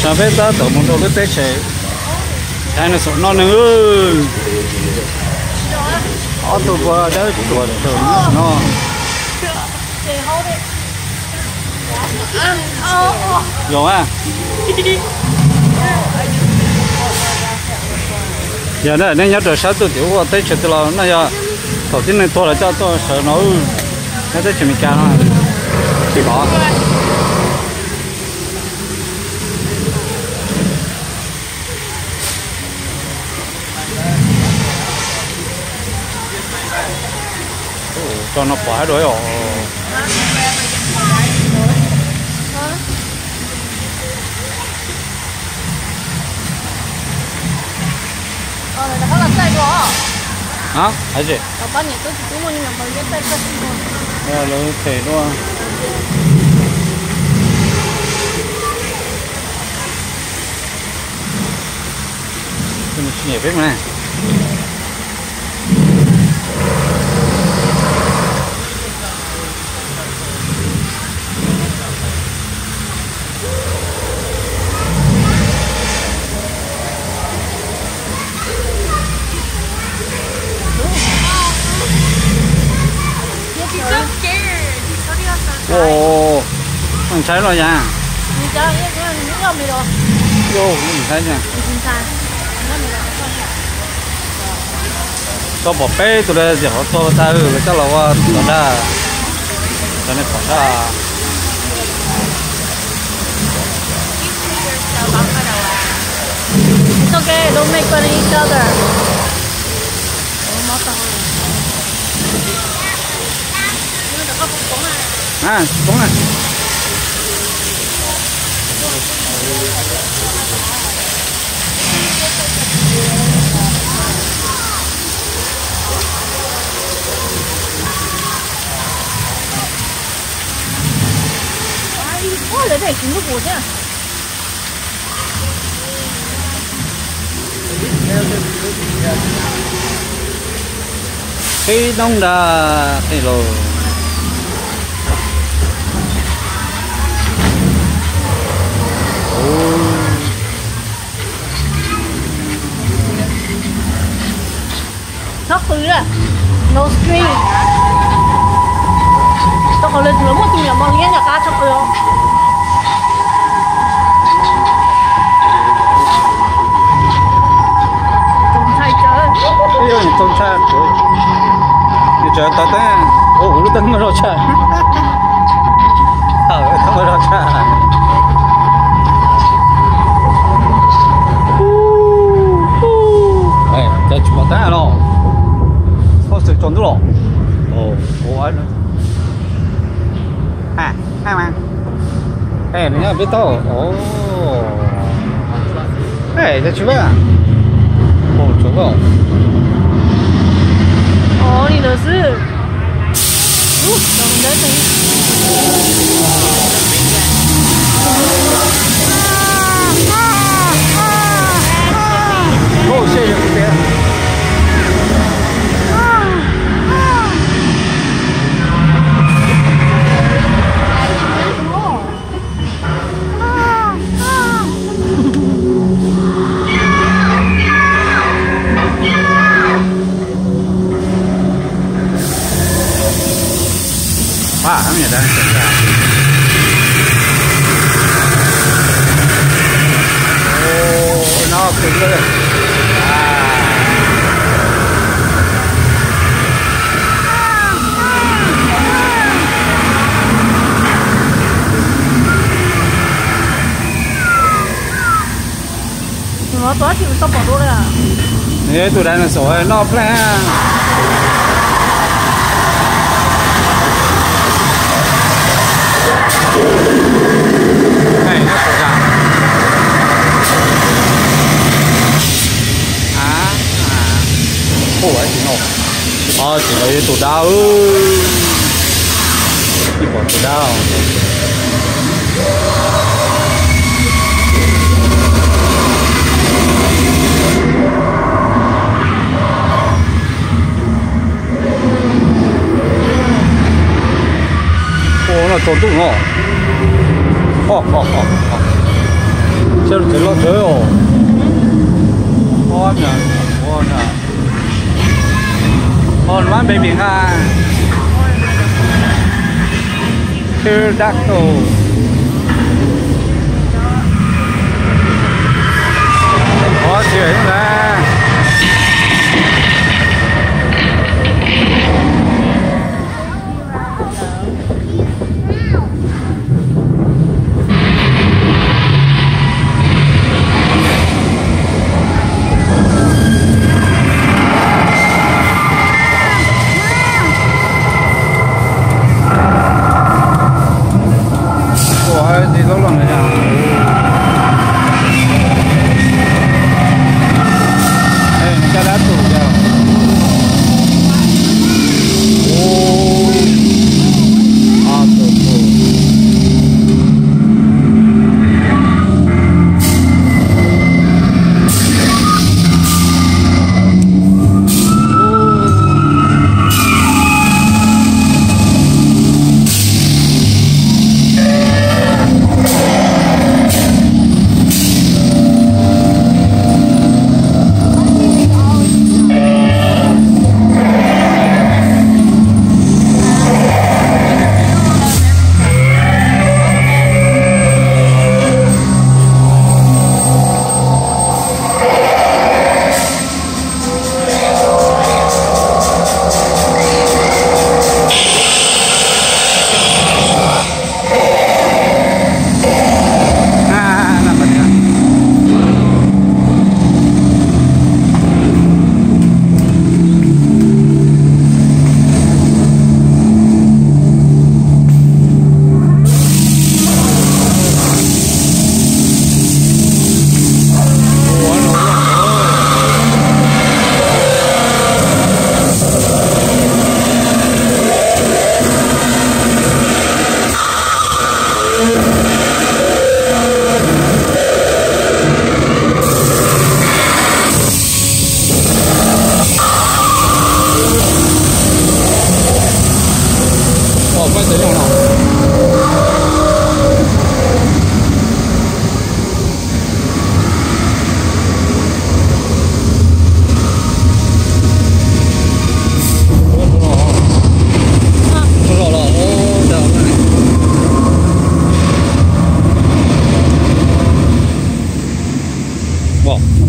Tam sim no peb tab tom mus rau lub teb chaws Thaiv no, saum no nws ob tug pua dawb ruam tawm no. Zoo a. Yog nej nyob rau sab tuj tim ub teb chaws twg los no yog thaum tib neeg tuag los coj tuaj sawv no, nyob teb chaws Amelikas no tsis pom. Tso no pom hab dua os. Hab tsi? Lawv them dua. Tsis nyiam peb mus na. Ua, ntshai los yas. Ntshai. Koj pom peb tug tias qhov tuag tag lawv coj los ua tom dag, cov nej pom sab. It's okay, don't make fun of each other. Qhib noob nra qhib los. Txhob qw, no scream. Rau qhov lawv tseem muaj tus me nyuam mos liab nram qab txhob qw os. Txaus ntshai tsawv. Txaus ntshai tsawv, tau teeb, ua kuv lub teeb muaj zog tshaj. Teeb muaj zog tshaj. Cov tsis pom teeb los, txhob xwm tsaus ntuj los. Nws nyob peb tau. Cov tsis pom, tsaus ntuj. Li ntawd xwb. Tus no tua tsis tau pom dua li. Nws yog ib tug dinosaur noj pleej. Ua tsis no, tsis no yog tus dab. Ib pom tus dab. Ua no tsaus ntuj no. Sab lub tsev loj kawg os. Ua, ua, ua, ua, npab npe vim nqa. Pterodactyl. Qhov tsis na. Ua, tsis loj loj na yog. Caj dab tus yog. Ua, tus tus.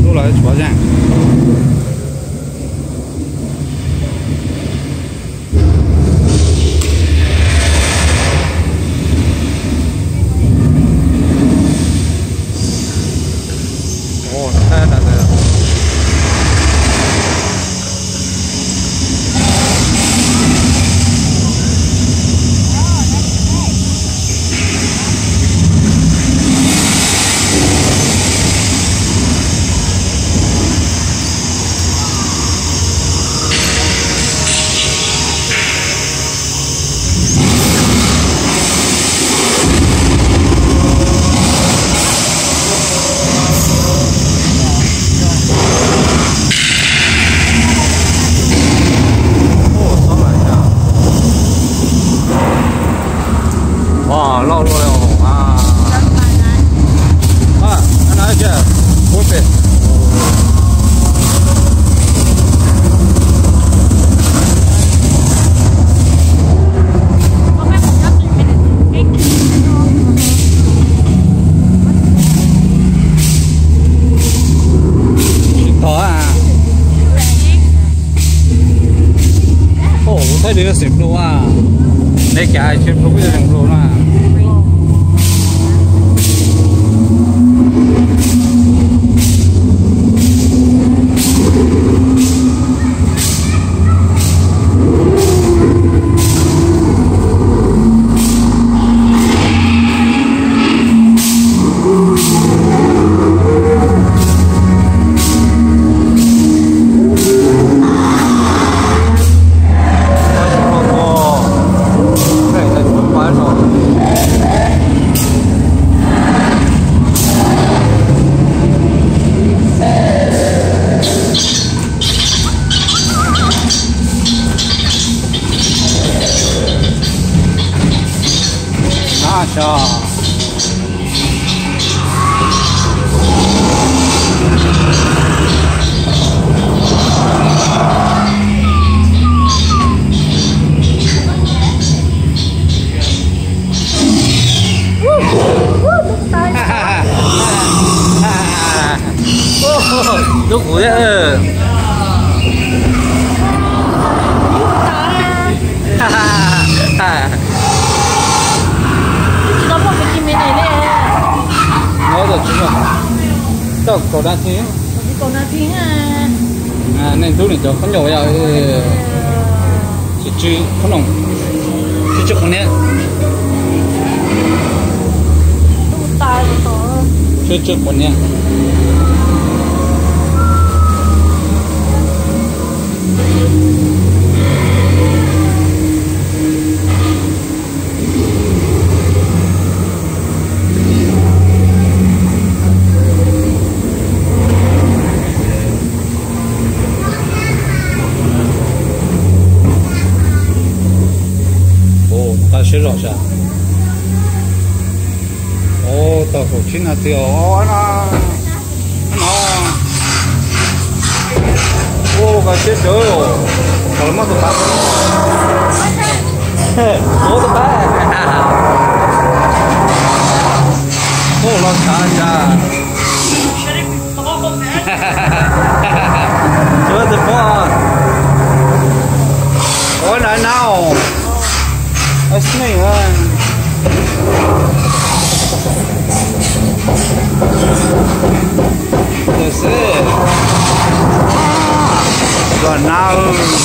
Lub lawv tshuav zeeg. Loj luaj li os. Tsis tau a. Kuv thaij li xeem Nplog a. Neb cav tsis Nplog kuj yog xeem Nplog na. Kaum nas this. Nej ntub nws cov khaub ncaws yom. Tsw tsw qhov no. Tsw tsw qhov niag. Tsw tsw qhov niag. Ua, nqa siab zog sav. Ua, tau kaum tsib nas this os. No. Ua, nqa siab sawv. Kom lawv muab tus pab. Muab tus pab. Ua, los sav sav. Sawv tus pab. Ua, na na. A snake, a. Yes, eh. Los na.